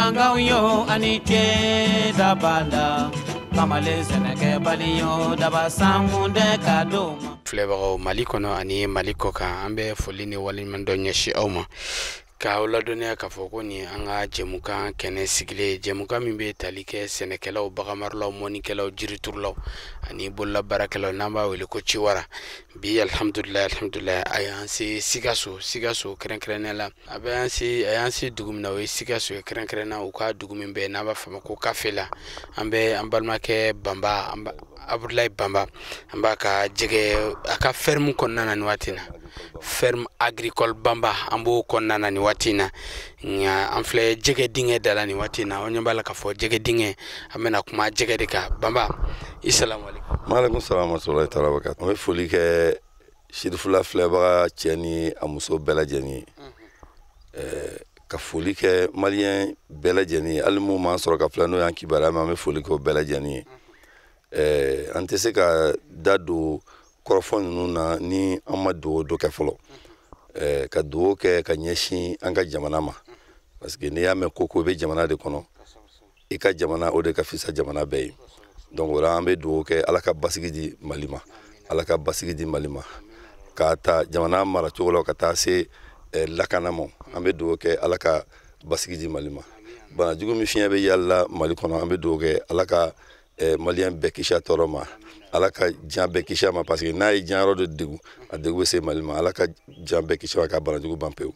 Bamanankanw yo ani ce dabada kamalen sɛnɛkɛbali yo daba sankun tɛ ka d'o ma. Filɛbagaw Mali kɔnɔ ani Mali kɔ kan, an bɛ foli ni waleɲumandɔn ɲɛsin aw ma k'aw ladɔnniya k'a fɔ ko nin an ka jɛmukan kɛnɛ sigilen ye, jɛmukan min bɛ tali kɛ sɛnɛkɛlaw, baganmaralaw, mɔnnikɛlaw, jiriturulaw ani bololabaarakɛlaw, n'an b'a wele ko ciwara. Bi alhamdulilayi, alhamdulilayi, a y'an se Sikaso, Sikaso kɛrɛnkɛrɛnnenya la, a bɛ an se, a y'an se dugu min na, o ye Sikaso ye, kɛrɛnkɛrɛnnenya u ka dugu min bɛ yen n'an b'a fɔ a ma ko Kafela. An bɛ an balimakɛ Banba, an Abudulayi Banba, an b'a ka jɛgɛ a ka ferme kɔnɔna na nin waati in na, ferme agricole Banba, an b'o kɔnɔna na nin waati in na. Nka an filɛ jɛgɛ dingɛ da la nin waati in na, aw ɲɛ b'a la k'a fɔ jɛgɛ dingɛ, an bɛna kuma jɛgɛ de kan. Banba, i salamu aleykum. Maaleykum salaam wa rahmatulahi taala wa barakatuh. An bɛ foli kɛ Sirifila filɛbaga cɛ ni a muso bɛɛ lajɛlen ye. Ka foli kɛ maliyɛn bɛɛ lajɛlen ye, hali mun m'an sɔrɔ ka filɛ n'o y'an kibaruya mɛn, an bɛ foli kɛ o bɛɛ lajɛlen ye. An tɛ se ka da don kɔrɔfɔ ninnu na ni an ma dugawu dɔ kɛ fɔlɔ. Ka dugawu kɛ ka ɲɛsin an ka jamana ma, parce que n'i y'a mɛn ko ko bɛ jamana de kɔnɔ, i ka jamana o de ka fisa jamana bɛɛ ye. Donc o la an bɛ dugawu kɛ Ala ka basigi di Mali ma, Ala ka basigi di Mali ma, k'a ta jamana maracogo la ka taa se lakana ma. An bɛ dugawu kɛ Ala ka basigi di Mali ma. Banajugu min fiɲɛ bɛ yaala Mali kɔnɔ, an bɛ dugawu kɛ Ala ka maliyɛn bɛɛ kisi a tɔɔrɔ ma, Ala ka diɲɛ bɛɛ kisi a ma, parce que n'a ye diɲɛ yɔrɔ dɔ degun, a degun bɛ se Mali ma. Ala ka diɲɛ bɛɛ kisi a ma ka banajugu ban pewu.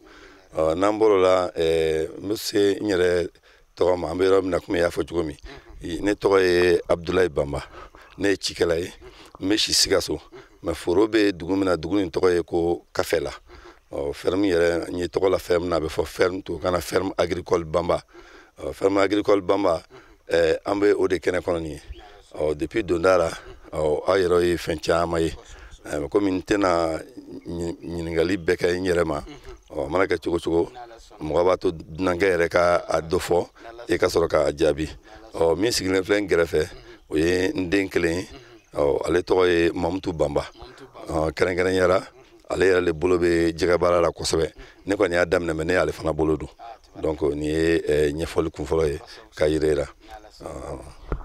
N'an bɔr'o la, n bɛ se n yɛrɛ tɔgɔ ma. An bɛ yɔrɔ min na, komi i y'a fɔ cogo min, ne tɔgɔ ye Abudulayi Banba, ne ye cikɛla ye, n bɛ si Sikaso, mais foro bɛ dugu min na, dugu in tɔgɔ ye ko Kafela. Ferme yɛrɛ, n ye tɔgɔ la ferme na, a bɛ fɔ ferme tubabukan na ferme agricole Banba. Ferme agricole Banba, an bɛ o de kɛnɛ kɔnɔ nin ye. Depuis donda la, aw yɛrɛ ye fɛn caman ye. Komi n tɛna ɲininkali bɛɛ kɛ n yɛrɛ ma, a mana kɛ cogo cogo, mɔgɔ b'a to dunankɛ yɛrɛ ka a dɔ fɔ, i ka sɔrɔ k'a jaabi. Min sigilen filɛ n kɛrɛfɛ, o ye n den kelen ye. Ale tɔgɔ ye Mamutu Banba. Kɛrɛnkɛrɛnnenya la, ale yɛrɛ de bolo bɛ jɛgɛ baara la kosɛbɛ. Ne kɔni y'a daminɛ, mais ne y'ale fana bolo don. Donc nin ye ɲɛfɔli kunfɔlɔ ye ka yira i la.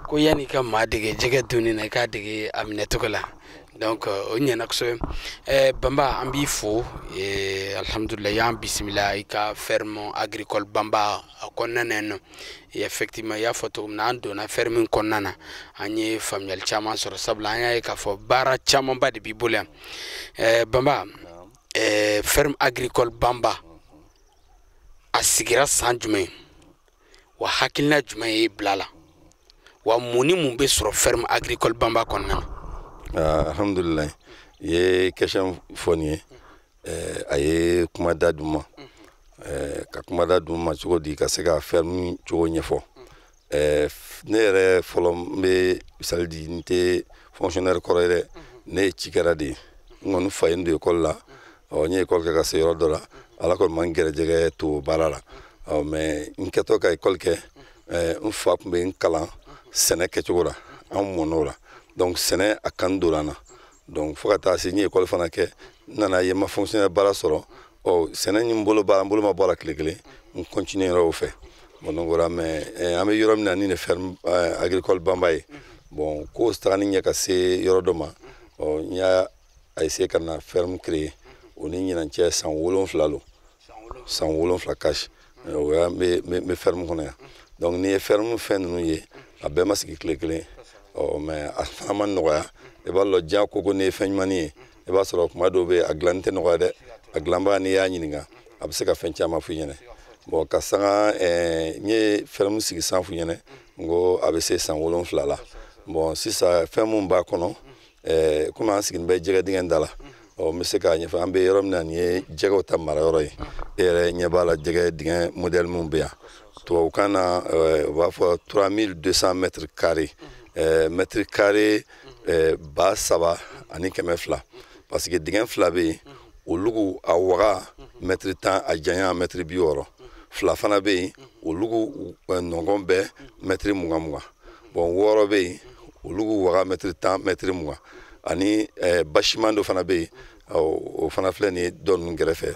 Ko yanni ka maa dege jɛgɛ dunni na, i k'a dege a minɛcogo la. Donc o ɲɛna kosɛbɛ. Banba, an b'i fo. Alhamdulilayi, y'an bisimila i ka ferme agricole Banba a kɔnɔna na yen nɔ. Effectivement, i y'a fɔ cogo min na, an donna ferme kɔnɔna na, an ye faamuyali caman sɔrɔ, sabula an y'a ye k'a fɔ baara camanba de b'i bolo yan. Banba, ferme agricole Banba a sigira san jumɛn, wa hakilina jumɛn y'e bila la, wa mun ni mun bɛ sɔrɔ ferme agricole Banba kɔnɔna na? Alhamdulilayi, i ye question fɔ nin ye, a ye kuma da d'u ma. Ka kuma da d'u ma cogo di ka se ka ferme cogo ɲɛfɔ. Ne yɛrɛ fɔlɔ, n bɛ misali di, n tɛ fonctionnaire kɔrɔ ye dɛ, ne ye cikɛla de ye. N kɔni fa ye n don ekɔli la, n ye ekɔli kɛ ka se yɔrɔ dɔ la, Ala kɔni ma n gɛrɛjɛgɛ to baara la. Mais n kɛtɔ ka ekɔli kɛ, n fa tun bɛ n kalan sɛnɛ kɛcogo la, an mɔn'o la. Donc sɛnɛ a kanu donna n na. Donc fo ka taa se n ye ekɔli fana kɛ, n nana ye n ma fonctionnaire baara sɔrɔ. Sɛnɛ ni n bolo baara, n bolo ma bɔ a la tile kelen, n continue yɛrɛ o fɛ. Bon, donc o la, mais an bɛ yɔrɔ min na ni ferme agricole Banba ye, bon, ko tagani ɲɛ ka se yɔrɔ dɔ ma, n y'a essayé ka na ferme créer. O ni ɲinan cɛ san 7 lo, san 7 cash o y'a n bɛ ferme kɔnɔ yan. Donc n'i ye ferme fɛn ninnu ye, a bɛɛ ma sigi tile kelen. Mais a fana ma nɔgɔya. I b'a lɔn diɲɛ ko ko n'i ye fɛn ɲumannin ye, i b'a sɔrɔ kuma dɔw bɛ yen, a dilanni tɛ nɔgɔya dɛ. A dilanbaga, n'i y'a ɲininka, a bɛ se ka fɛn caman f'i ɲɛna. Bon, ka sanga n ye ferme sigi san f'u ɲɛna, n ko a bɛ se san 7 la. Bon, sisan fɛn mun b'a kɔnɔ, komi an sigilen bɛ jɛgɛ dingɛ da la, n bɛ se k'a ɲɛfɔ. An bɛ yɔrɔ min na, nin ye jɛgɛw ta marayɔrɔ ye. E yɛrɛ ɲɛ b'a la, jɛgɛ dingɛ modèle min bɛ yan, tubabukan na u b'a fɔ 3200 mètres carrés, mètre carré 3200, parce que dingɛ fila bɛ yen, olu a waga mètre 10, a janya mètre 60. Fila fana bɛ yen, olu nɔngɔn bɛ mètre 20 20. Bon, wɔɔrɔ bɛ yen, olu waga mètre 10, mètre 20. Ani bâtiment dɔ fana bɛ yen. O fana filɛ nin ye dɔ ninnu kɛrɛfɛ,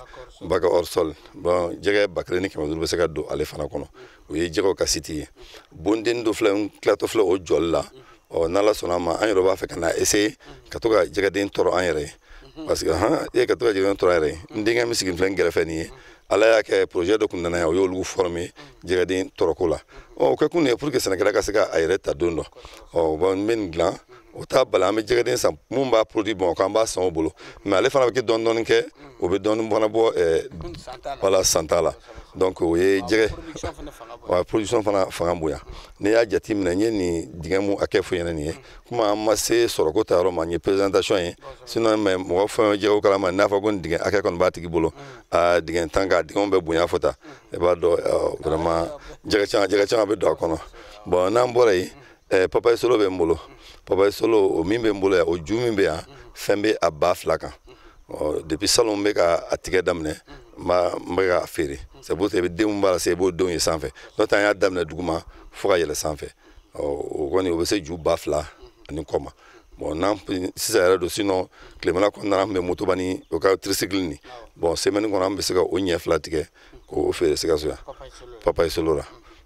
bac hors sol. Bon, jɛgɛ 1500 bɛ se ka don ale fana kɔnɔ. O ye jɛgɛw ka site ye. Bonden dɔ filɛ, n tilatɔ filɛ o jɔli la. Ɔ, n'Ala sɔnna a ma, an yɛrɛ b'a fɛ ka na essayer ka to ka jɛgɛden tɔrɔ an yɛrɛ ye, parce que han e ka to ka jɛgɛden tɔrɔ an yɛrɛ ye. N denkɛ min sigi filɛ n kɛrɛfɛ nin ye, Ala y'a kɛ projet dɔ kun nana yan, o y'olu former jɛgɛden tɔrɔko la. Ɔ, o kɛ kun de ye pour que sɛnɛkɛla ka se ka a yɛrɛ ta don dɔ. Ɔ bon, n bɛ nin dilan, o t'a bali an bɛ jɛgɛden san. Mun b'a produit Bamakɔ, an b'a san o bolo, mais ale fana bɛ kɛ dɔɔni dɔɔni kɛ, o bɛ dɔɔni fana bɔ voilà, san t'a la. Donc o ye jɛgɛ wa production fana fanga bonya. N'i y'a jateminɛ, n ye nin dingɛ mun hakɛ fɔ ɲɛna nin ye, komi an ma se sɔrɔko ta yɔrɔ ma, n ye présentation ye. Sinon, mais mɔgɔ fɛn jɛgɛw kalama, n'a fɔ ko nin dingɛ hakɛ kɔni b'a tigi bolo, aa, dingɛ 10 k'a dingɛw bɛɛ bonya fɔ ta, i b'a dɔn vraiment jɛgɛ caman bɛ don a kɔnɔ. Bon, n'an bɔra yen, papaye solo bɛ n bolo. Papaye solo o min bɛ n bolo yan, o ju min bɛ yan, fɛn bɛ a 2000 kan. Ɔ, depuis salon n bɛ ka a tigɛ daminɛ, n bɛ ka feere. C'est pour ça i bɛ denw b'a la se, i b'o denw ye sanfɛ. N'o tɛ, an y'a daminɛ duguma fo ka yɛlɛ sanfɛ. Ɔ, o kɔni o bɛ se ju 2000 ani kɔ ma. Bon, n'an sisan yɛrɛ don, sinon tilemana kɔnɔna an tun bɛ motoba ni o ka tricycle nin. Bon, semaine kɔnɔ an bɛ se ka o ɲɛ 2 tigɛ k'o feere Sikaso yan, papaye solo la.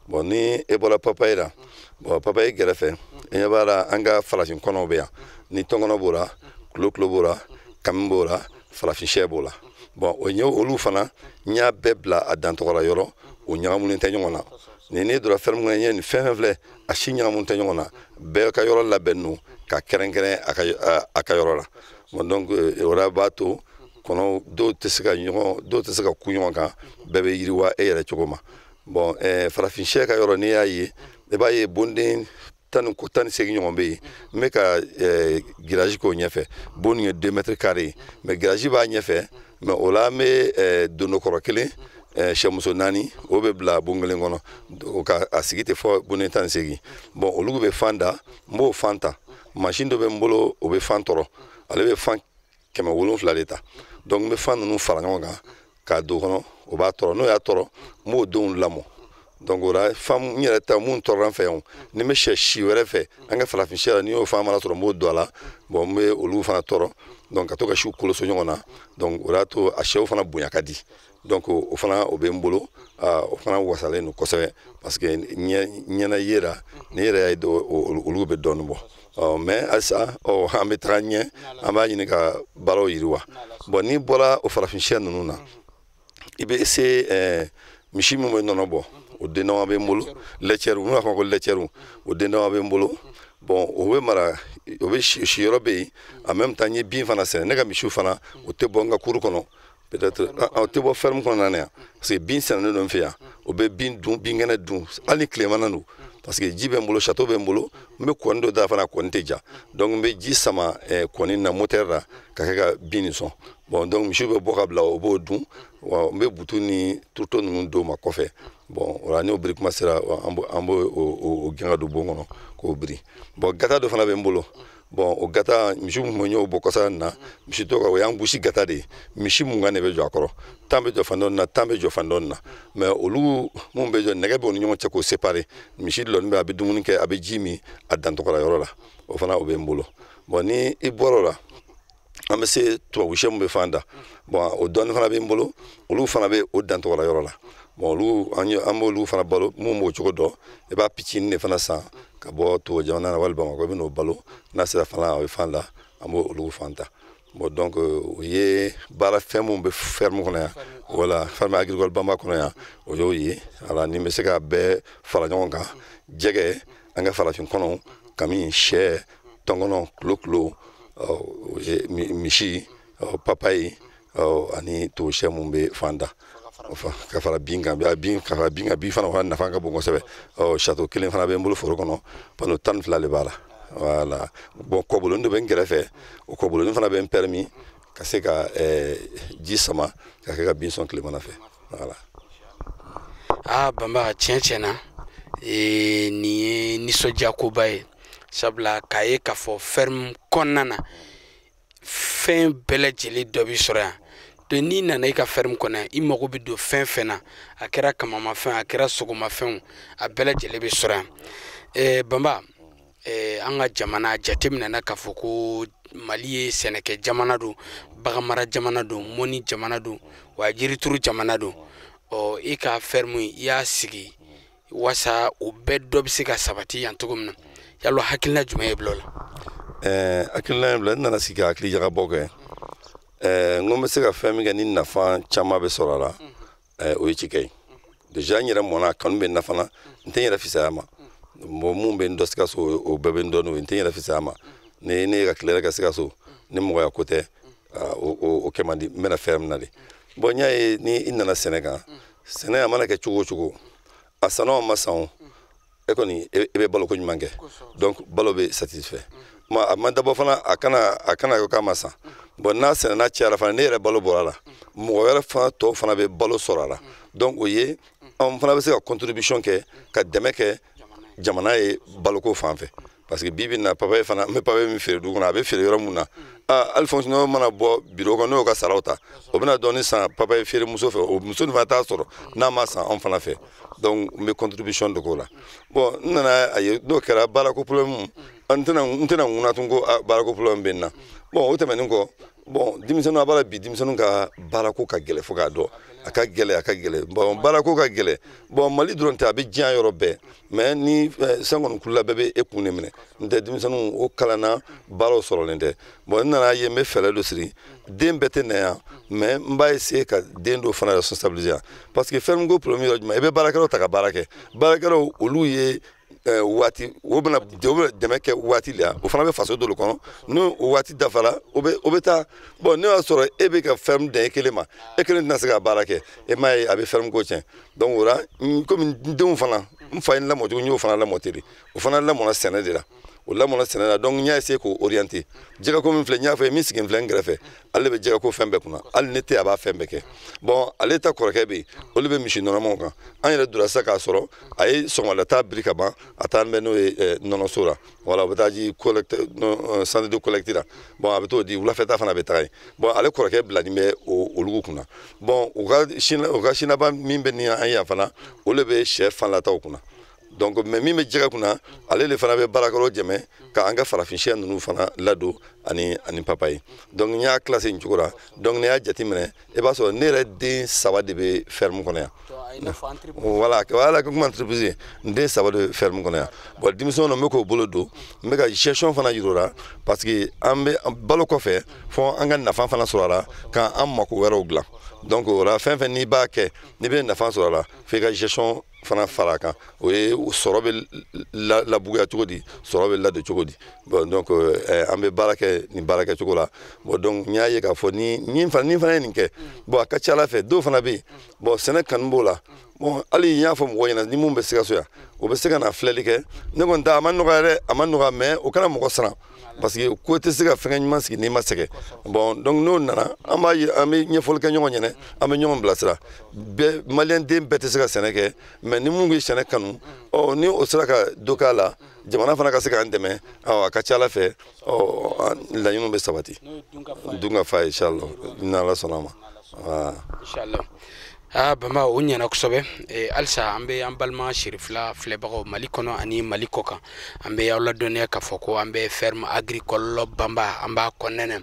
Bon, ni e bɔra papaye la, bon, papaye gɛrɛfɛ, i ɲɛ b'a la, an ka farafin kɔnɔw bɛ yan. Ni tɔnkɔnɔ b'o la, kulo b'o la, kami b'o la, farafin sɛ b'o la. Bon, o ɲɛ olu fana, n y'a bɛɛ bila a dantɔgɔla yɔrɔ, o ɲagamunen tɛ ɲɔgɔn na. Ni ne donna ferme kɔnɔ, ɲɛ nin fɛn fɛn filɛ, a si ɲagamu tɛ ɲɔgɔn na. Bɛɛ ka yɔrɔ labɛn don ka kɛrɛnkɛrɛn a ka yɔrɔ la. Bon, donc o la b'a to kɔnɔw dɔw tɛ se ka ɲɔgɔn, dɔw tɛ se ka ku ɲɔgɔn kan, bɛɛ bɛ yiriwa e yɛrɛ cogo ma. Bon, farafin sɛ ka yɔrɔ, n'i y'a ye, i b'a ye bonden 10 ni 18 ɲɔgɔn bɛ yen. N bɛ ka grillage k'o ɲɛfɛ. Bon nin ye 2 mètres carrés ye, mais grillage b'a ɲɛfɛ. Mais o la, an bɛ dondokɔrɔ kelen, sɛmuso 4, o bɛ bila bon kelen kɔnɔ, o ka a sigi tɛ fɔ bonden 18. Bon, olu bɛ fan da, n b'o fan ta. Mansin dɔ bɛ n bolo, o bɛ fan tɔrɔ, ale bɛ fan 700 de ta. Donc n bɛ fan ninnu fara ɲɔgɔn kan k'a don kɔnɔ, o b'a tɔrɔ. N'o y'a tɔrɔ, n b'o denw lamɔ. Donc o la, fan n yɛrɛ ta mun tɔrɔla n fɛ yan, ni n bɛ sɛ si wɛrɛ fɛ, an ka farafin sɛ la, n'i y'o fan mana sɔrɔ, n b'o don a la. Bon, n bɛ olu fana tɔrɔ, donc ka to ka siw koloso ɲɔgɔn na. Donc o y'a to a sɛw fana bonya ka di. Donc o fana o bɛ n bolo, o fana wasalen don kosɛbɛ, parce que ɲɛna ye la, ni yɛrɛ y'a ye, olu bɛ dɔɔnin bɔ. Ɔ, mais halisa, ɔ, an bɛ taga ɲɛ, an b'a ɲini ka baaraw yiriwa. Bon, n'i bɔra o farafin sɛ ninnu na, i bɛ se misi min bɛ nɔnɔ bɔ, o den dama bɛ n bolo. Laitière, n'u b'a fɔ ko laitière, o den dama bɛ n bolo. Bon, o bɛ mara, o bɛ siyɔrɔ bɛ yen. En même temps, n ye bin fana sɛnɛ. Ne ka misiw fana, o tɛ bɔ n ka kuru kɔnɔ, peut-être o tɛ bɔ ferme kɔnɔna na yan, parce que bin sɛnɛnen don n fɛ yan. O bɛ bin dun, binkɛnɛ dun, hali ni tilemana don, parce que ji bɛ n bolo, château bɛ n bolo. N bɛ kɔni dɔ da fana, kɔni tɛ ja. Donc n bɛ ji sama kɔni na, moteur la, ka kɛ ka bin nin sɔn. Bon, donc misiw bɛ bɔ ka bila, o b'o dun. Wa n bɛ butu ni tourteau ninnu d'o ma kɔfɛ. Bon, o la, n'o biri kuma sera, an b'o o gɛn ka don bon kɔnɔ k'o biri. Bon, gata dɔ fana bɛ n bolo. Bon, o gata, misi mun bɛ, n y'o bɔ kɔsa in na, misi tɔw ka, o y'an gosi gata de ye. Misi 20 de bɛ jɔ a kɔrɔ, 10 bɛ jɔ fan dɔ na, 10 bɛ jɔ fan dɔ na. Mais olu mun bɛ jɔ, nɛgɛ b'o ni ɲɔgɔn cɛ k'o séparer. Misi lɔni bɛ, a bɛ dumuni kɛ, a bɛ ji min a dantɔgɔla yɔrɔ la. O fana o bɛ n bolo. Bon, ni i bɔra o la, an bɛ se tubabu sɛ mun bɛ fan da. Bon, o dɔɔni fana bɛ n bolo, olu fana bɛ o dantɔgɔla yɔrɔ la. Bon, olu an b'olu fana balo. Mun b'o cogo dɔn, i b'a pitinin de fana san ka bɔ tubabu jamana na wali Bamakɔ, i bɛ n'o balo. N'a sera fana, a bɛ fan da, an b'o olu fan ta. Bon, donc o ye baara fɛn mun bɛ ferme kɔnɔ yan, wala ferme agricole Banba kɔnɔ yan, o y'o ye. Ala ni n bɛ se k'a bɛɛ fara ɲɔgɔn kan: jɛgɛ, an ka farafin kɔnɔw, kami, sɛ, tɔnkɔnɔ, kulo, o ye misi, papaye ani tubabu sɛ mun bɛ fan da, ka fara bin kan, bin ka fara bin kan. Bin fana nafa ka bon kosɛbɛ. Ɔ, château kelen fana bɛ n bolo foro kɔnɔ, panneau 12 de b'a la. Voilà. Bon, kɔbolonin dɔ bɛ n kɛrɛfɛ, o kɔbolonin fana bɛ n permis ka se ka ji sama ka kɛ ka bin sɔn tilemana fɛ. Voilà. Aa Banba, tiɲɛ na, nin ye nisɔndiyakoba ye, sabula k'a ye k'a fɔ ferme kɔnɔna na, fɛn bɛɛ lajɛlen dɔ bɛ sɔrɔ yan. Donc n'i nana i ka ferme kɔnɔ, i mago bɛ don fɛn fɛn na, a kɛra kamamafɛn, a kɛra sogomafɛnw, a bɛɛ lajɛlen bɛ sɔrɔ yan. Banba, an ka jamana jateminɛna k'a fɔ ko Mali ye sɛnɛkɛ jamana don, baganmara jamana don, mɔni jamana don, wa jirituru jamana don. Ɔ i ka ferme i y'a sigi wasa o bɛɛ dɔ bɛ se ka sabati yan cogo min na, yalo hakilina jumɛn ye bila o la? Hakilina ye bila, n nana sigi ka hakili jagabɔ kɛ. N ko n bɛ se ka fɛn min kɛ ni nafa caman bɛ sɔrɔ a la, o ye cikɛ ye. Déjà n yɛrɛ mɔnna, a kanu bɛ n na fana, n tɛ n yɛrɛ fisaya ma. Bon, mun bɛ n dɔn Sikaso, o bɛɛ bɛ n dɔn n'o ye, n tɛ n yɛrɛ fisaya ma. Ni ne ye ka tile kɛ Sikaso, ni mɔgɔya ko tɛ, o kɛ man di, n bɛna fɛn min na de. Bon, n y'a ye ni i nana sɛnɛ kan, sɛnɛ a mana kɛ cogo o cogo, a sanna o ma san o, e kɔni e bɛ baloko ɲuman kɛ, donc balo bɛ satisfait. Ma a ma dabɔ fana a kana kɛ k'a ma san. Bon, n'a sɛnɛna cayara fana, ne yɛrɛ balo bɔra a la, mɔgɔ wɛrɛ fana tɔw fana bɛ balo sɔrɔ a la. Donc o ye anw fana bɛ se ka contribution kɛ, ka dɛmɛ kɛ jamana ye baloko fan fɛ. Parce que bi bi in na, papaye fana, n bɛ papaye min feere dugu kɔnɔ, a bɛ feere yɔrɔ mun na, hali fonctionnaire mana bɔ bureau kɔnɔ, n'o y'o ka saraw ta, o bɛna dɔɔni san papaye feere muso fɛ, o muso nin fana t'a sɔrɔ n'a ma san anw fana fɛ. Donc n bɛ contribution dɔ k'o la. Bon, n nana a ye n'o kɛra baarako problème, n tɛna ŋuna tun ko baarako problème bɛ n na. Bon, o tɛmɛnen kɔ, bon, denmisɛnninw a b'a la bi, denmisɛnninw ka baarako ka gɛlɛn fo k'a dɔn, a ka gɛlɛn, a ka gɛlɛn. Bon, baarako ka gɛlɛn. Bon, Mali dɔrɔn tɛ, a bɛ diɲɛ yɔrɔ bɛɛ. Mais ni san kɔni kulula, bɛɛ bɛ e kun de minɛ. N tɛ denmisɛnninw o kalanna, baaraw sɔrɔlen tɛ. Bon, n nana ye n bɛ fɛɛrɛ dɔ siri, den bɛɛ tɛ na yan, mais n b'a essayer ka den dɔw fana responsabiliser yan. Parce que ferme ko problème yɔrɔ jumɛn, i bɛ baarakɛlaw ta ka baara kɛ, baarakɛlaw olu ye waati o bɛna dɛmɛ kɛ waati la, o fana bɛ faso dɔ kɔnɔ, n'o waati dafara, o bɛ taa. Bon, n'o y'a sɔrɔ e bɛ ka ferme dan e kelen ma, e kelen tɛna se ka baara kɛ, e m'a ye a bɛ ferme ko tiɲɛ. Donc o la, komi n denw fana, n fa ye n lamɔ cogo, n y'o fana lamɔ ten de, o fana lamɔna sɛnɛ de la, o lamɔna sɛnɛ la. Donc n y'a essayer k'o orienter. Jɛgɛko min filɛ, n y'a fɔ ye, min sigi filɛ n kɛrɛfɛ, ale bɛ jɛgɛko fɛn bɛɛ kunna, hali ne tɛ, a b'a fɛn bɛɛ kɛ. Bon, ale ta kɔrɔkɛ bɛ yen, olu bɛ misi nɔnɔmaw kan. An yɛrɛ donna sisan k'a sɔrɔ a ye sɔgɔmada biri ka ban, a taa bɛ n'o ye nɔnɔso la, wala o bɛ taa ji collecte, centre de collecte la. Bon, a bɛ t'o di, wulafɛta fana bɛ taga yen. Bon, ale kɔrɔkɛ bilalen bɛ olu kunna. Bon, u ka sinaba min bɛ ni an ye yan fana, olu bɛ sɛ fanlataw kunna. Donc mais min bɛ jɛgɛ kunna, ale de fana bɛ baarakɛlaw dɛmɛ ka an ka farafin sɛ ninnu fana ladon ani papaye. Donc n y'a classé nin cogo la. Donc n'i y'a jateminɛ, i b'a sɔrɔ ne yɛrɛ den 3 de bɛ ferme kɔnɔ yan. Voilà, voilà comme entreprise, n den 3 de bɛ ferme kɔnɔ yan. Bon, denmisɛnninw n bɛ k'o bolo don, n bɛ ka gestion fana yir'u la, parce que an bɛ balo kɔfɛ fɔ an ka nafa fana sɔrɔ a la, k'an mako wɛrɛw dilan. Donc o la, fɛn fɛn n'i b'a kɛ, n'i bɛ nafa sɔrɔ a la, f'i ka gestion fana fara a kan. O ye sɔrɔ bɛ labuguya cogo di, sɔrɔ bɛ ladon cogo di. Bon, donc an bɛ baara kɛ nin baara kɛcogo la. Bon, donc n y'a ye k'a fɔ ni fana ye nin kɛ, bon, a ka ca Ala fɛ, dɔw fana bɛ yen, bon, sɛnɛ kanu b'o la. Bon, hali n y'a fɔ mɔgɔw ɲɛna, ni mun bɛ Sikaso yan, o bɛ se ka na filɛli kɛ. Ne kɔni ta, a ma nɔgɔya dɛ, a ma nɔgɔya, mais o kana mɔgɔ siran, parce que ko tɛ se ka fɛngɛ ɲuman sigi n'i ma sɛgɛn. Bon, donc n'o nana, an b'a ye, an bɛ ɲɛfɔli kɛ ɲɔgɔn ɲɛna, an bɛ ɲɔgɔn bilasira. Bɛɛ, maliyɛn den bɛɛ tɛ se ka sɛnɛ kɛ, mais ni mun bɛ sɛnɛ kanu, ɔ ni o sera ka dɔ k'a la, jamana fana ka se k'an dɛmɛ, ɔ a ka ca Ala fɛ, ɔ laɲiniw bɛ sabati. Dunkafa ye, inchallah, n'Ala sɔnna a ma. Inchallah. Bamba, o ɲɛna kosɛbɛ. Halisa an bɛ an balima Cherifla filɛbagaw Mali kɔnɔ ani Mali kɔ kan, an bɛ aw ladɔnniya k'a fɔ ko an bɛ ferme agricole Bamba, an b'a kɔnɔna na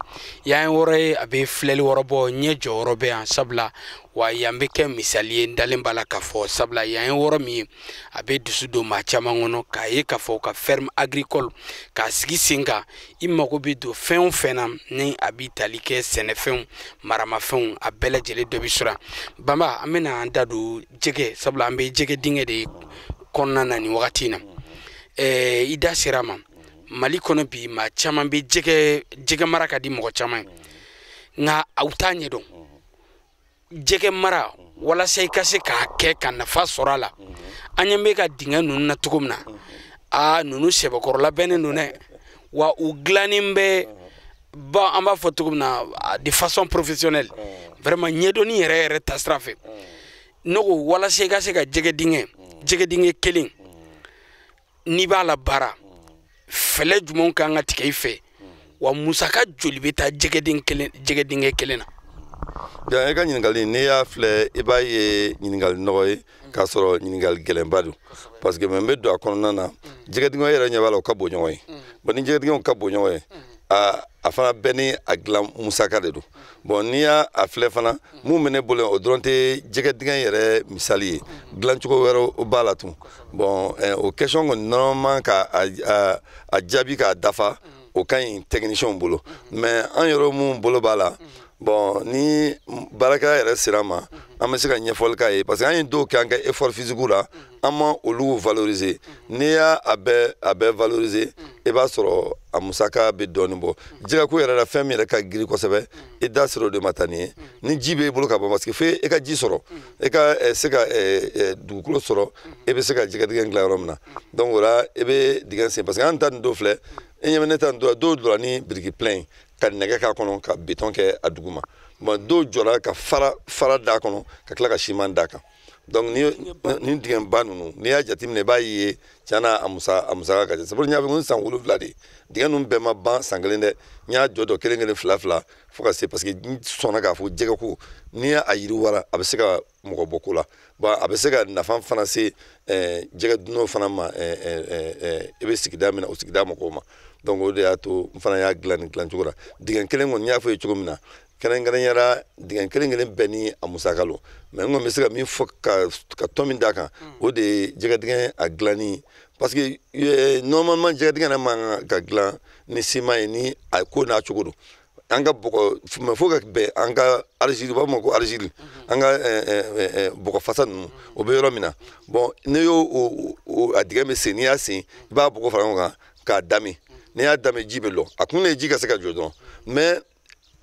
yan. Yɔrɔ ye a bɛ filɛli wɔrɔ bɔ, ɲɛ jɔyɔrɔ bɛ yan, sabula wa yan bɛ kɛ misali ye. N dalen b'a la k'a fɔ, sabula yan ye yɔrɔ min ye, a bɛ dusu don maa caman kɔnɔ k'a ye k'a fɔ ka ferme agricole k'a sigi sen kan. I mago bɛ don fɛn o fɛn na ni a bɛ tali kɛ sɛnɛfɛnw, maramafɛnw, a bɛɛ lajɛlen dɔ bɛ sɔrɔ. Bamba, an bɛna an da don jɛgɛ, sabula an bɛ jɛgɛ dingɛ de kɔnɔna na nin wagati in na. I da sera a ma, Mali kɔnɔ bi maa caman bɛ jɛgɛ mara ka di mɔgɔ caman ye, nka aw t'a ɲɛdɔn. Jɛgɛ mara, walasa i ka se k'a kɛ ka nafa sɔrɔ a la, an ɲɛ bɛ ka dingɛ ninnu na cogo min na, aa ninnu sɛbɛkɔrɔ labɛnnen don dɛ, wa u dilannen bɛ ba, an b'a fɔ cogo min na, de façon professionnelle, vraiment ɲɛdɔnni yɛrɛ yɛrɛ ta sira fɛ. Ne ko walasa i ka se ka jɛgɛ dingɛ kelen n'i b'a la baara, fɛlɛ jumɛnw kan ka tigɛ i fɛ, wa musaka joli bɛ taa jɛgɛ dingɛ kelen na? Bien, e ka ɲininkali, n'i y'a filɛ, i b'a ye ɲininkali nɔgɔ ye k'a sɔrɔ ɲininkali gɛlɛnba don. Parce que mɛ n bɛ don a kɔnɔna na, jɛgɛ dingɛ yɛrɛ ɲɛ b'a la, o ka bon ɲɔgɔn ye. Bon, ni jɛgɛ dingɛw ka bon ɲɔgɔn ye, A fana bɛɛ ni a dilan musaka de don. Bon, n'i y'a filɛ fana, mun bɛ ne bolo, o dɔrɔn tɛ jɛgɛ dingɛ yɛrɛ misali ye, dilancogo wɛrɛ b'a la tun. Bon, o question kɔni, normalement, ka a jaabi k'a dafa, o ka ɲi technicien bolo, mais an yɛrɛ mun bolo b'a la. Bon, ni baarakɛla yɛrɛ sera ma, an bɛ se ka ɲɛfɔli k'a ye, parce que an ye dɔw kɛ an ka effort physique la, an ma olu valoriser. N'i y'a a bɛɛ valoriser, i b'a sɔrɔ a musaka bɛ dɔɔnin bɔ. Jɛgɛko yɛrɛ la, fɛn min yɛrɛ ka girin kosɛbɛ, i da sera o de ma tan nin ye, ni ji b'e bolo ka ban, parce que fo e ka ji sɔrɔ, e ka se ka dugukolo sɔrɔ, e bɛ se ka jɛgɛ dingɛ dilan yɔrɔ min na. Donc o la, e bɛ dingɛ sen, parce que an ta nin dɔw filɛ, e ɲɛ bɛ ne ta nin dɔ la, dɔw jɔra ni biriki plein ye ka nɛgɛ k'a kɔnɔ, ka béton kɛ a duguma. Bon, dɔw jɔra ka fara fara d'a kɔnɔ, ka tila ka siman d'a kan. Donc ni dingɛba ninnu, n'i y'a jateminɛ, i b'a ye tiɲɛna, a musaka ka ca. Sabu n y'a fɔ ko n san 7 de dingɛ ninnu bɛɛ ma ban san kelen dɛ. N y'a jɔ jɔ kelen kelen, fila fila, fo ka se, parce que n sɔnna k'a fɔ jɛgɛ ko, n'i y'a yiriwara, a bɛ se ka mɔgɔ bɔ ko la. Bon, a bɛ se ka nafa fana se jɛgɛ dunnaw fana ma, i bɛ sigida min na, o sigida mɔgɔw ma. Donc o de y'a to n fana y'a dilan nin dilancogo la. Dingɛ kelen kɔni, n y'a fɔ ye cogo min na, kɛrɛnkɛrɛnyara, dingɛ kelen kelen bɛɛ ni a musaka lo. Mais n kɔni bɛ se ka min fɔ ka tɔn min d'a kan, o de ye jɛgɛ dingɛ a dilanni, parce que normalement jɛgɛ dingɛ yɛrɛ man kan ka dilan ni siman ye, ni a ko n'a cogo don. An ka bɔgɔ, mais fo ka bɛn an ka argile, u b'a fɔ ma ko argile, an ka bɔgɔ fasa ninnu, o bɛ yɔrɔ min na. Bon, n'i y'o o a dingɛ bɛ sen, n'i y'a sen, i b'a bɔgɔ fara ɲɔgɔn kan k'a dami. N'i y'a dami, ji bɛ lɔ. A kun de ye ji ka se ka jɔ dɔrɔn. Mais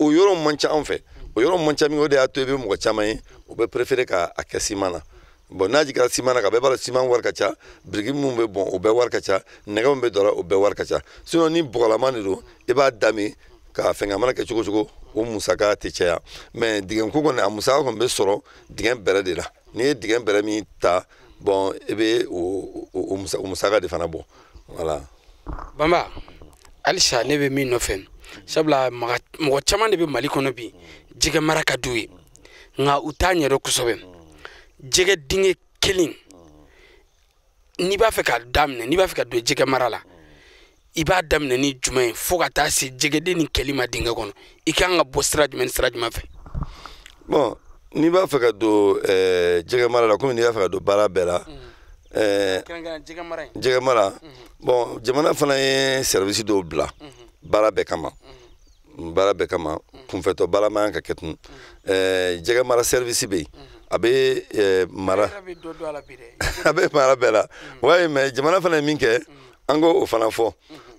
o yɔrɔ man ca anw fɛ, o yɔrɔ man ca min, o de y'a to i bɛ mɔgɔ caman ye, o bɛ préférer ka a kɛ siman na. Bon, n'a jiginna siman na, ka bɛɛ b'a dɔn siman wari ka ca, biriki minnu bɛ bɔn, o bɛɛ wari ka ca, nɛgɛ min bɛ don a la, o bɛɛ wari ka ca. Sinon ni bɔgɔlama de don, i b'a dami k'a fɛngɛ, a mana kɛ cogo cogo, o musaka tɛ caya. Mais dingɛ ko kɔni, a musaka kɔni bɛ sɔrɔ dingɛ bɛrɛ de la. N'i ye dingɛ bɛrɛ min ta, bon, i bɛ o musaka de fana bɔ, voilà. Banba, halisa ne bɛ min nɔfɛ, sabula mɔgɔ caman de bɛ Mali kɔnɔ bi, jɛgɛ mara ka d'u ye, nka u t'a ɲɛdɔn kosɛbɛ. Jɛgɛ dingɛ kelen, n'i b'a fɛ k'a daminɛ, n'i b'a fɛ ka don jɛgɛ mara la, i b'a daminɛ ni jumɛn ye, fo ka taa se jɛgɛden ni kɛli ma dingɛ kɔnɔ, i kan ka bɔ sira jumɛn ni sira jumɛn fɛ? Bon, n'i b'a fɛ ka don jɛgɛ mara la, komi n'i b'a fɛ ka don baara bɛɛ la, jɛgɛ mara in. Jɛgɛ mara, bon, jamana fana ye service dɔw bila baara bɛɛ kama, baara bɛɛ kama, kunfɛtɔ baara man kan ka kɛ tun. Jɛgɛ mara service bɛ yen, a bɛ mara, bɛ dɔ dɔn a la bi dɛ. A bɛ mara bɛɛ la wayi. Mais jamana fana ye min kɛ, an k'o fana fɔ,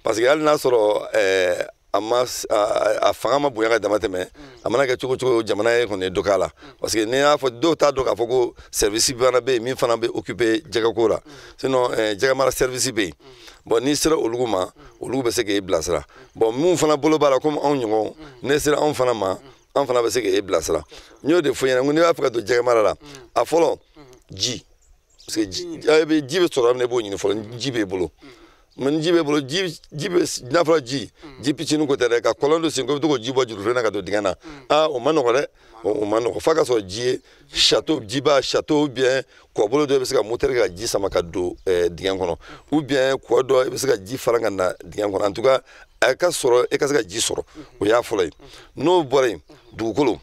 parce que hali n'a sɔrɔ a ma a fanga ma bonya ka dama tɛmɛ, a mana kɛ cogo cogo, jamana ye kɔni ye dɔ k'a la. Parce que n'i y'a fɔ, dɔw t'a dɔn k'a fɔ ko service fana bɛ yen min fana bɛ occuper jɛgɛko la. Sinon jɛgɛ mara service bɛ yen. Bon, n'i sera olu ma, olu bɛ se k'e bilasira. Bon, mun fana bolo b'a la, komi anw ɲɔgɔn, n'e sera anw fana ma, an fana bɛ se k'e bilasira. N y'o de fɔ ɲɛna, n ko n'i b'a fɛ ka don jɛgɛ mara la, a fɔlɔ, ji, parce que ji, ji bɛ sɔrɔ yɔrɔ min na, i b'o ɲini fɔlɔ. Ni ji b'e bolo, mais ni ji b'e bolo, ji bɛ n'a fɔra ji fitinin ko tɛ dɛ, ka kɔlɔn dɔ sen ko i bɛ to k'o ji bɔ jurufilen na ka don dingɛ na, aa, o ma nɔgɔ dɛ, o ma nɔgɔ. F'a ka sɔrɔ ji ye château, jiba château, ou bien kɔbolo dɔ, i bɛ se ka moteur kɛ ka ji sama ka don dingɛ kɔnɔ, ou bien kɔ dɔ, i bɛ se ka ji fara ka na dingɛ kɔnɔ. En tout cas, a ka sɔrɔ e ka se ka ji sɔrɔ, o y'a fɔlɔ ye. N'o bɔra yen, dugukolo,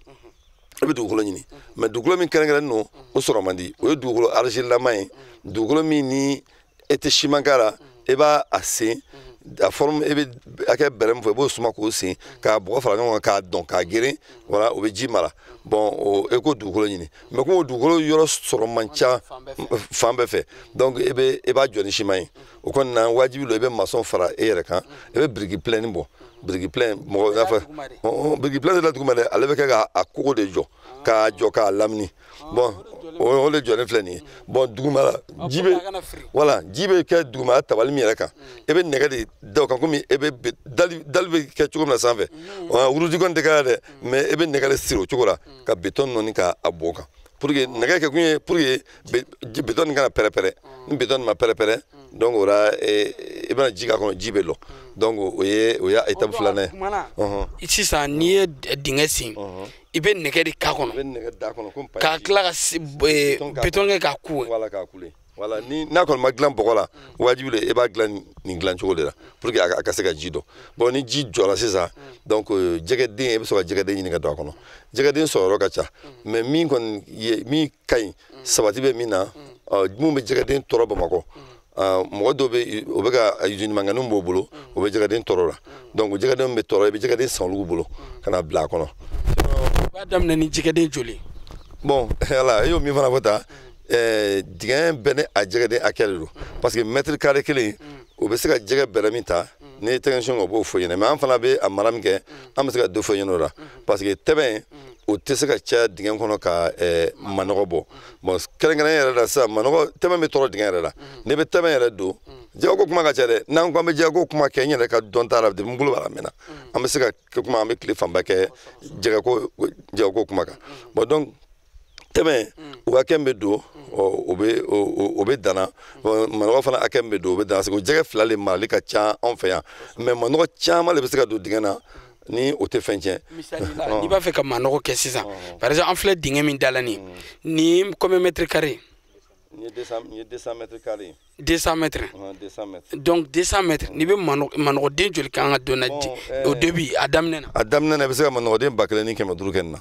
e bɛ dugukolo ɲini. Mais dugukolo min kɛrɛnkɛrɛnnen don, o sɔrɔ man di. O ye dugukolo argilama ye, dugukolo min ni e tɛ siman k'a la, e b'a a sen a forme, e bɛ hakɛ bɛrɛ min fɔ, i b'o suma k'o sen, k'a bɔgɔ fara ɲɔgɔn kan, k'a dɔn, k'a geren, voilà, o bɛ ji mara. Bon, o e ko dugukolo ɲini, mais komi o dugukolo yɔrɔ sɔrɔ man ca fan bɛɛ fɛ, donc e b'a jɔ ni siman ye. O kɔni na, wajibi don, i bɛ maçon fara e yɛrɛ kan, i bɛ biriki plein bɔ. Biriki plein, mɔgɔ n'a fɔ biriki plein tɛ la duguma dɛ, ale bɛ kɛ k'a kogo de jɔ, k'a jɔ k'a lamini. Bon, o de jɔlen filɛ nin ye. Bon, duguma la, ji bɛ, voilà, ji bɛ kɛ duguma tabali min yɛrɛ kan, e bɛ nɛgɛ de da o kan, komi e bɛ dali bɛ kɛ cogo min na sanfɛ, wuruji kɔni tɛ k'a la dɛ, mais e bɛ nɛgɛ de siri o cogo la ka béton nɔɔni k'a bɔ o kan, pour que nɛgɛ kɛ kun ye pour que béton nin kana pɛrɛ-pɛrɛ. Ni béton nin ma pɛrɛ-pɛrɛ, donc o la i bɛna ji k'a kɔnɔ, ji bɛ lɔ. Donc o ye étape filanan ye. Sisan n'i ye dingɛ sen, i bɛ nɛgɛ de k'a kɔnɔ. I bɛ nɛgɛ d'a kɔnɔ komi ka tila ka béton kɛ k'a ku. Voilà, k'a kule. Voilà, ni n'a kɔni ma dilan bɔgɔ la, wajibi de e b'a dilan nin dilan cogo de la pour que a ka se ka ji dɔn. Bon, ni ji jɔra sisan, donc jɛgɛden, e bɛ sɔrɔ ka jɛgɛden ɲini ka don a kɔnɔ. Jɛgɛden sɔrɔ yɔrɔ ka ca, mais min kɔni ye min ka ɲi, sabati bɛ min na, mun bɛ jɛgɛden tɔɔrɔ Bamakɔ, mɔgɔ dɔw bɛ, o bɛ ka usine mankanninw b'o bolo, o bɛ jɛgɛden tɔɔrɔ la. Donc jɛgɛden bɛ tɔɔrɔ, i bɛ jɛgɛden san olu bolo ka na bila a kɔnɔ. I b'a daminɛ ni jɛgɛden joli? Bon, voilà, e y'o min fana fɔ tan, dingɛ bɛɛ ni a jɛgɛden hakɛ de don, parce que mètre carré kelen, o bɛ se ka jɛgɛ bɛrɛ min ta, n'i ye technicien o b'o fɔ ɲɛna. Mais an fana bɛ a mara min kɛ, an bɛ se ka dɔ fɔ ɲɛna o la, parce que tɛbɛn o tɛ se ka caya dingɛ kɔnɔ ka manɔgɔ bɔ. Bon, kɛrɛnkɛrɛn yɛrɛ la sisan, manɔgɔ tɛbɛn bɛ tɔɔrɔ dingɛ yɛrɛ la. N'i bɛ tɛbɛn yɛrɛ don, jɛgɛko kuma ka ca dɛ. N'an ko an bɛ jɛgɛko kuma kɛ, n yɛrɛ ka dɔn t'a la, depuis n bolo b'a la mɛnna, an bɛ se ka kɛ kuma, an bɛ tile fanba kɛ jɛgɛko kuma kan. Bon, donc tɛmɛ o hakɛ min bɛ don, o bɛ o bɛ danna. Manɔgɔ fana hakɛ min bɛ don, o bɛ danna, parce que o jɛgɛ fila de marali ka ca anw fɛ yan. Mais manɔgɔ caman de bɛ se ka don dingɛ na ni o tɛ fɛn tiɲɛ. Misali la, n'i b'a fɛ ka manɔgɔ kɛ sisan, par exemple, an filɛ dingɛ min da la nin ye combien mètre carré? Nin ye 200 mètres carrés. 200 mètres. 200 mètres. Donc 200 mètres, n'i bɛ manɔgɔden joli kan ka don na au début, a daminɛ na? A daminɛ na, i bɛ se ka manɔgɔden 1500 kɛ nin na.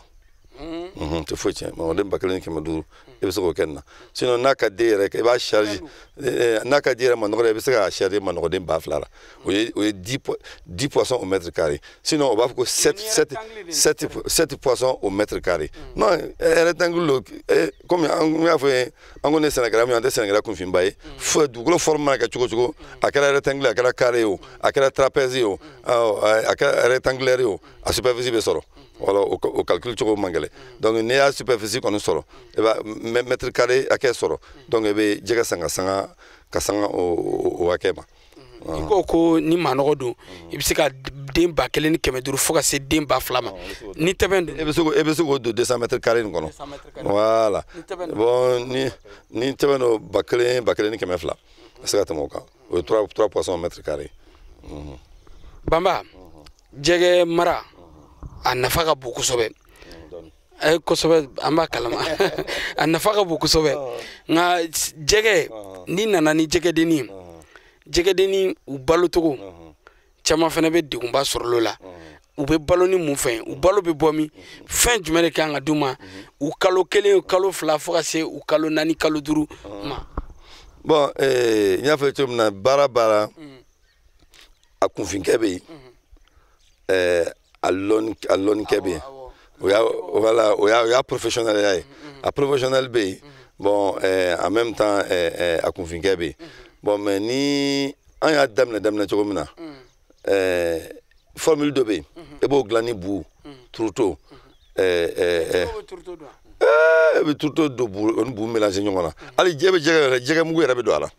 Tɛ foyi tiɲɛ. Manɔgɔden 1500, i bɛ se k'o kɛ nin na. Sinon n'a ka di yɛrɛ, i b'a charge, n'a ka di yɛrɛ manɔgɔ la, i bɛ se k'a charger manɔgɔden 2000 la. O ye 10 poissons au mètre carré. Sinon o b'a fɔ ko 7 poissons au mètre carré. Non, rectangle lo, comme an y'a fɔ ye, an ko ne sɛnɛkɛla min, an tɛ sɛnɛkɛla kunfinba ye. Dugukolo forme mana kɛ cogo cogo, a kɛra rectangle, a kɛra carré o, a kɛra trapèze ye o, a kɛra rectangulaire ye o, a superficie bɛ sɔrɔ. Voilà, o calcul cogo man gɛlɛn. Donc n'i y'a superficie kɔni sɔrɔ, i b'a mètre carré hakɛ sɔrɔ. Donc i bɛ jɛgɛ san ka sanga o hakɛ ma. I ko ni manɔgɔ don, i bɛ se ka den 1500 fo ka se den 2000 ma ni tɛbɛn don. E bɛ se k'o don 200 mètres carré nin kɔnɔ. Voilà. Bon, ni tɛbɛn don, 1000, 1200, a bɛ se ka tɛmɛ o kan. O ye 3 poissons mètre carré. Banba, jɛgɛ mara a nafa ka bon kosɛbɛ. Kosɛbɛ, an b'a kalama, a nafa ka bon kosɛbɛ. Nka jɛgɛ, n'i nana ni jɛgɛdennin ye, jɛgɛdennin u balocogo caman fana bɛ degunba sɔrɔ o la. U bɛ balo ni mun fɛn? U balo bɛ bɔ min? Fɛn jumɛn de kan ka d'u ma u kalo 1, kalo 2, fo ka se u kalo 4, kalo 5 ma? Bon, n y'a fɔ cogo min na, baara baara a kunfinkɛ bɛ yen, a lɔnnikɛ bɛ yen. O y'a, voilà, o y'a professionnel ya ye. A professionnel bɛ yen, bon, en même temps a kunfinkɛ bɛ yen. Bon, mais ni an y'a daminɛ cogo min na, formule dɔ bɛ yen, e b'o dilan ni bu, tourteau, e bɛ tourteau don bu, o ni bu mélanger ɲɔgɔn na. Hali e bɛ jɛgɛ yɛrɛ, jɛgɛ mugu yɛrɛ bɛ don a la,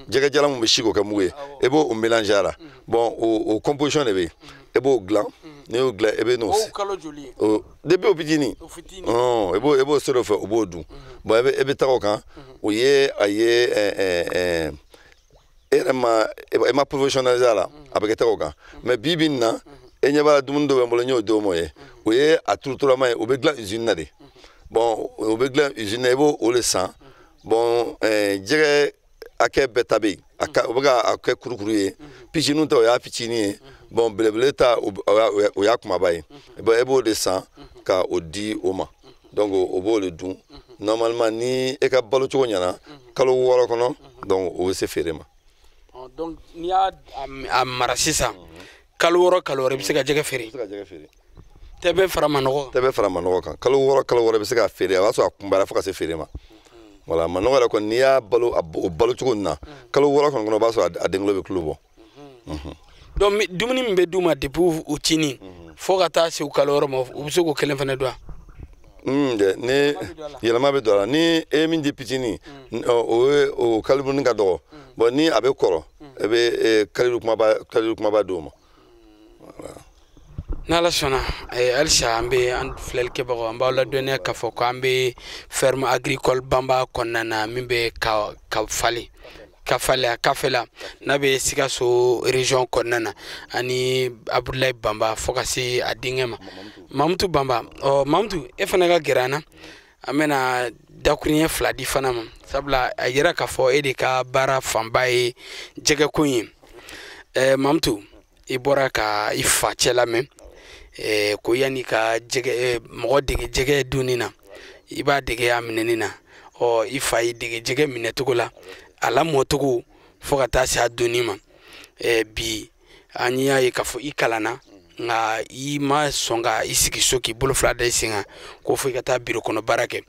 jɛgɛ jalan mun bɛ si k'o kɛ mugu ye, e b'o o mélanger a la. Bon, o composition de bɛ yen, e b'o dilan. N'i y'o dilan, e bɛ n'o O kalo joli ye? O depuis o fitinin. O fitinin. E b'o sɔrɔ o fɛ, o b'o dun. Bon, e bɛ taga o kan, o ye a ye e yɛrɛ ma, e ma professionnaliser a la, a bɛ kɛ taga o kan. Mais bi bi in na, e ɲɛ b'a la, dumuni dɔ bɛ n bolo, n y'o d'o ma ye, o ye a turutulama ye. O bɛ dilan usine na de. Bon, o bɛ dilan usine na, i b'o o de san. Bon, jɛgɛ hakɛ bɛɛ ta bɛ yen, a ka o bɛ ka a kɛ kurukuru ye. Picinin ta, o y'a fitinin ye. Bon, belebele ta, o y'a kumaba ye. Bon, e b'o de san ka o di o ma. Donc o b'o de dun. Normalement, ni e ka balo cogo ɲɛna, kalo 6 kɔnɔ, donc o bɛ se feere ma. Donc n'i y'a a mara sisan, kalo 6, kalo 6, i bɛ se ka jɛgɛ feere? I bɛ se ka jɛgɛ feere. Tɛbɛn fara manɔgɔ kan? Tɛbɛn fara manɔgɔ kan, kalo 6, kalo 6, i bɛ se k'a feere. A b'a sɔrɔ a kunbayara fo ka se feere ma. Wala manɔgɔ yɛrɛ kɔni, n'i y'a balo o balo cogo nin na, kalo 6 kɔni kɔnɔ, o b'a sɔrɔ a denkolo bɛ kulo bɔ. Donc dumuni min bɛ d'u ma depuis u tinin fo ka taa se u kalo 6 ma, u bɛ se k'o kelen fana dun wa? Dɛ, ni yɛlɛma bɛ don a la, ni e ye min di pitinin, o ye o calibre ka dɔgɔ. Bon, ni a bɛ kɔrɔ, e bɛ calibre kumaba d'o ma. N'Ala sɔnna, halisa an bɛ an filɛlikɛbagaw, an b'aw ladɔnniya k'a fɔ ko an bɛ ferme agricole Banba kɔnɔna na, min bɛ ka falen ka falen a kafɛ la, n'a bɛ Sikaso région kɔnɔna na, ani Abudulayi Banba fo ka se a denkɛ ma, Mamutu Banba. Ɔ Mamutu, e fana ka gɛrɛ an na, an bɛna Dakuruɲɛ 2 di fana ma, sabula a yira k'a fɔ e de ka baara fanba ye jɛgɛko in ye. Mamutu, i bɔra ka i fa cɛ lamɛn ko yanni ka jɛgɛ mɔgɔ dege jɛgɛ dunni na, i b'a dege a minɛni na. Ɔ i fa y'i dege jɛgɛ minɛcogo la, a lamɔcogo fo ka taa se a dunni ma. Bi an y'a ye k'a fɔ i kalanna, nka i ma sɔn ka i sigi so k'i bolo fila da i sen kan ko fo i ka taa biro kɔnɔ baara kɛ.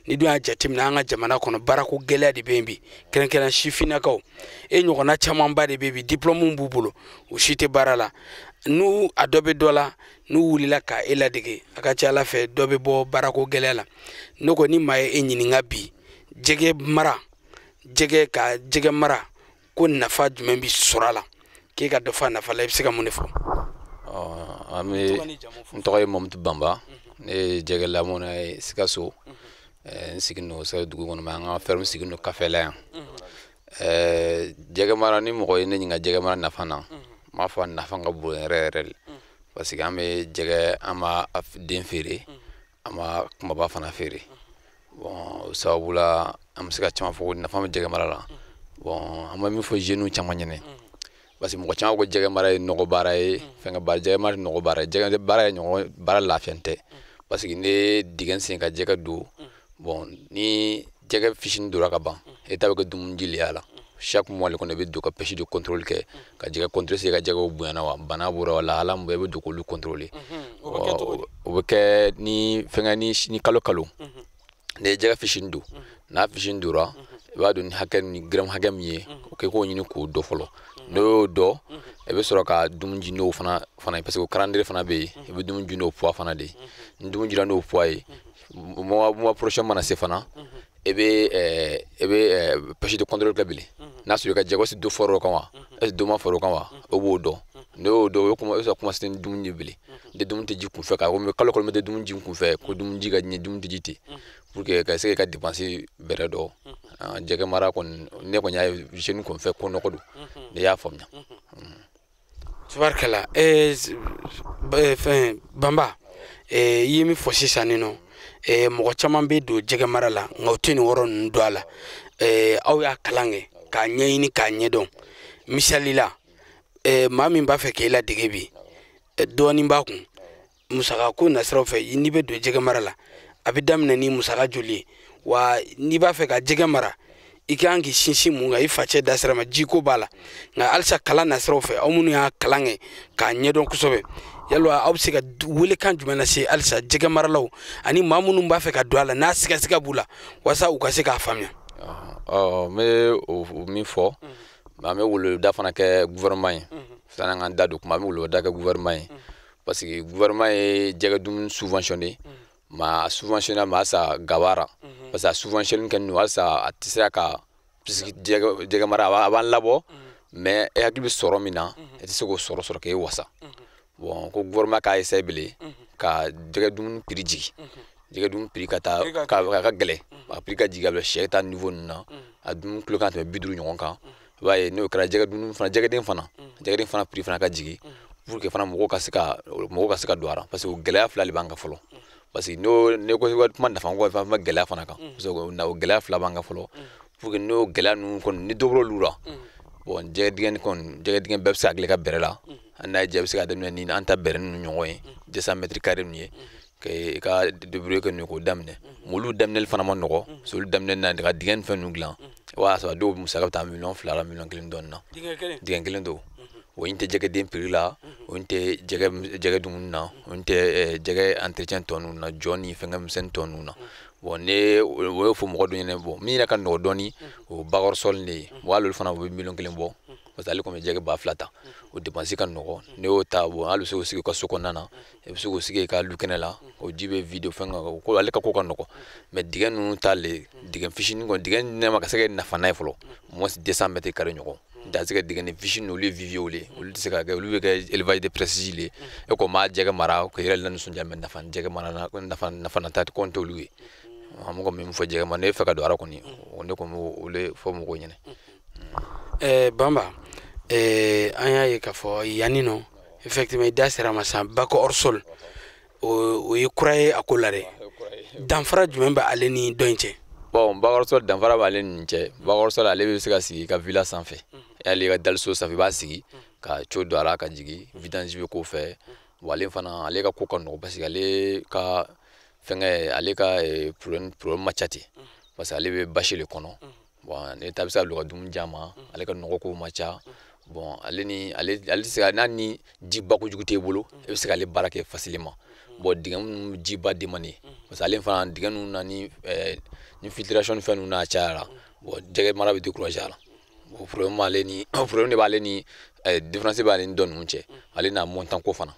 Ni dun y'a jateminɛ an ka jamana kɔnɔ, baarako gɛlɛya de bɛ yen bi, kɛrɛnkɛrɛn sifinnakaw. E ɲɔgɔnna camanba de bɛ bi, diplôme b'u bolo, u si tɛ baara la. N'u a dɔ bɛ dɔ la, n'u wulila ka e ladege, a ka ca Ala fɛ dɔ bɛ bɔ baarako gɛlɛya la. Ne ko ni maa ye e ɲininka bi, jɛgɛ mara, jɛgɛ ka jɛgɛ mara ko nafa jumɛn bi sɔrɔ a la, k'e ka dɔ fɔ a nafa la, i bɛ se ka mun de fɔ? An bɛ, n tɔgɔ ye Mamutu Banba, ne ye jɛgɛ lamɔna ye Sikaso. N sigilen don Sikaso dugu kɔnɔ, mais an ka ferme sigilen don Kafɛla yan. Jɛgɛ mara, ni mɔgɔ ye ne ɲininka jɛgɛ mara nafa na, n b'a fɔ a nafa ka bon yɛrɛ yɛrɛ de, parce que an bɛ jɛgɛ, an b'a den feere, an b'a kumaba fana feere. Bon, o sababu la an bɛ se ka caman fɔ ko nafa bɛ jɛgɛ mara la. Bon, an bɛ min fɔ jeunes caman ɲɛnɛ, parce que mɔgɔ caman ko jɛgɛ mara ye nɔgɔ baara ye, fɛnkɛ baara, jɛgɛ mara tɛ nɔgɔ baara ye, jɛgɛ baara ye ɲɔgɔn baara lafiya tɛ, parce que ne ye dingɛ sen ka jɛgɛ don, bon, ni jɛgɛ fitinin donna ka ban, e ta bɛ kɛ dumuni ji le y'a la. Chaque mois le kɔnɔ i bɛ don ka pêche de contrôle kɛ, ka jɛgɛ contrôler, se ka jɛgɛw bonyana wa bana bɔra wa lahala min bɛ, i bɛ don k'olu contrôler. O bɛ kɛ ni fɛnkɛ ni kalo kalo. N'i ye jɛgɛ fitinin don, n'a fitinin donna, i b'a don ni hakɛ ni gramme hakɛ min ye, o kɛ k'o ɲini k'o dɔn fɔlɔ. N'o y'o dɔn, i bɛ sɔrɔ ka dumuni ji n'o fana parce que o calendrier fana bɛ yen, i bɛ dumuni ji n'o poids fana de ye. Ni dumuni jira n'o poids ye, mois prochain mana se fana, i bɛ pêche de contrôle kɛ bilen. N'a sɔrɔ i ka jɛgɛ si dɔ fɔra o kan wa, est-ce que dɔ ma fara o kan wa, o b'o dɔn. N'o y'o dɔn, o bɛ sɔrɔ commencer ni dumuni ye bilen. N tɛ dumuni tɛ ji kunfɛ k'a ko kalo kalo n bɛ dumuni ji kunfɛ, ko dumuni ji ka di n ye, dumuni tɛ ji ten, pour que ka se k'i ka dépense bɛrɛ dɔn. Jɛgɛ mara kɔni, ne kɔni y'a ye jeune kɔni fɛ ko nɔgɔ don, ne y'a faamuya. Tubarikala, fɛn Banba, i ye min fɔ sisan nin nɔ, mɔgɔ caman bɛ don jɛgɛ mara la, nka u tɛ nin yɔrɔ ninnu don a la. Aw y'a kalan kɛ k'a ɲɛɲini k'a ɲɛdɔn. Misali la, maa min b'a fɛ k'e ladege bi, dɔɔnin b'a kun, musaka ko nasiraw fɛ, n'i bɛ don jɛgɛ mara la, a bɛ daminɛ ni musaka joli ye? Wa n'i b'a fɛ ka jɛgɛ mara, i kan k'i sinsin mun kan? I facɛ da sira ma, jiko b'a la, nka halisa kalan nasiraw fɛ, aw minnu y'a kalan kɛ k'a ɲɛdɔn kosɛbɛ, yalima aw bɛ se ka welekan jumɛn lase halisa jɛgɛ maralaw ani maa minnu b'a fɛ ka don a la, n'a sigasiga b'u la, walasa u ka se k'a faamuya? N bɛ o min fɔ, an bɛ weleweleda fana kɛ gouvernement ye. Sanni an k'an da don kuma, an bɛ weleweleda kɛ gouvernement ye, parce que gouvernement ye jɛgɛ dumuni subventionné, ma subventionné ma halisa gabara, parce que a subventionné kɛ ninnu halisa a tɛ se ka, puisque jɛgɛ mara a b'an labɔ, mais e hakili bɛ sɔrɔ min na, e tɛ se k'o sɔrɔ k'e wasa. Bon, ko gouvernement k'a essayer bilen ka jɛgɛ dumuni prix jigin, jɛgɛ dumuni prix ka taa ka gɛlɛn, a prix ka jigin ka bila sɛ ta niveau ninnu na, a dumuni kilo kan tɛmɛ 50 ɲɔgɔn kan. I b'a ye n'o kɛra, jɛgɛ dumuni fana, jɛgɛden fana prix fana ka jigin, pour que fana mɔgɔw ka se ka don a la, parce que o gɛlɛya fila de b'an kan fɔlɔ. Parce que n'o ne ko kuma nafa ko fana gɛlɛya fana kan, parce que o gɛlɛya fila b'an kan fɔlɔ, pour que n'o gɛlɛya ninnu kɔni ni dɔ bɔra olu la, bon, jɛgɛ dingɛ kɔni, jɛgɛ dingɛ bɛɛ bɛ se ka dilan i ka bɛrɛ la. An n'a ye jɛ bɛ se ka daminɛ ni an ta bɛrɛ ninnu ɲɔgɔn ye, 200 mètres carrés ninnu ye, k'i ka débrouiller kɛ ninnu k'o daminɛ. Olu daminɛli fana ma nɔgɔ, parce que olu daminɛ na ka dingɛ ni fɛn ninnu dilan, i b'a sɔrɔ dɔw musaka bɛ taa miliyɔn 2 la, miliyɔn 1 dɔɔnin na, dingɛ kelen don. O in tɛ jɛgɛden prix la, o in tɛ jɛgɛ dumuni na, o in tɛ jɛgɛ entretien tɔ ninnu na, jɔ ni fɛnkɛ misɛnnin tɔ ninnu na. Bon, ne o y'o fɔ mɔgɔ dɔ ɲɛna, bon, min yɛrɛ ka nɔgɔ dɔɔni, o bakɔrɔ sɔli de ye. Bon, hali olu fana u bɛ miliyɔn 1 bɔ, parce que ale kɔni bɛ jɛgɛ 2000 ta, o dépense ka nɔgɔ. Ne y'o ta, bon, hali bɛ se k'o sigi i ka so kɔnɔna na, i bɛ se k'o sigi i ka lukɛnɛ la, o ji bɛ vide fɛn kan, ko ale ka ko ka nɔgɔ. Mais dingɛ ninnu ta le, dingɛ fitinin kɔni, dingɛ nɛma ka se ka nafa n'a ye fɔlɔ, au moins 200 mètres carrés ɲɔgɔn. Da se ka dingɛ ni fitinin, olu ye vivier le, olu tɛ se ka kɛ, olu bɛ kɛ élevage de prestige le. E ko maa jɛgɛ mara k'i yɛrɛ lanisɔndiya, mais nafa jɛgɛ mara nafa nafa nata kɔni t'olu ye. An bɛ ka min fɔ jɛgɛ ma, ne fɛ ka don a la kɔni, ne kɔni b'o de fɔ mɔgɔw ɲɛna. Banba, an y'a ye k'a fɔ yanni nɔ, effectivement i da sera a ma sisan, bac hors sol o ye kura ye a ko la dɛ. Danfara jumɛn bɛ ale ni dɔ in cɛ? Bon, bac hors sol danfara b'ale ni nin cɛ. Bac hors sol, ale bɛ se ka sigi i ka villa sanfɛ, hali i ka daliso sanfɛ, i b'a sigi ka tuyau don a la ka jigin, vidange bɛ k'o fɛ. Bon, ale fana, ale ka ko ka nɔgɔn parce que ale ka fɛngɛ, ale ka problème ma ca ten, parce que ale bɛ bâche le kɔnɔ. Bon, ne ta bɛ se ka don ka dumuni d'a ma, ale ka nɔgɔ ko ma ca. Bon, ale ni ale tɛ se ka n'a ni jiba kojugu t'e bolo, e bɛ se k'ale baara kɛ facilement. Bon, dingɛ minnu jiba den man di, parce que ale fana dingɛ ninnu na ni filtration ni fɛn ninnu n'a cayara, bon, jɛgɛ mara bɛ décourager a la. O problème b'ale ni, o problème de b'ale ni différence b'ale ni dɔ ninnu cɛ. Ale n'a montant ko fana,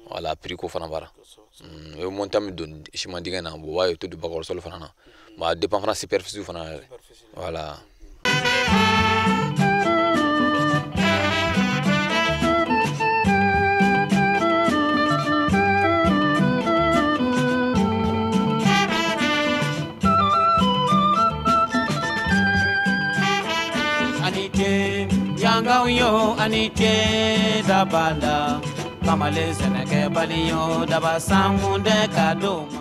voilà, prix ko fana b'a la. O ye montant min don siman dingɛ na, bon, o b'a ye o tɛ don bac hors sol fana na. Bon, a dépend fana superficie fana yɛrɛ, voilà. Ani ce yangaw yo, ani ce dabala kamalen sɛnɛkɛbali yo, daba sankun tɛ ka d'o ma.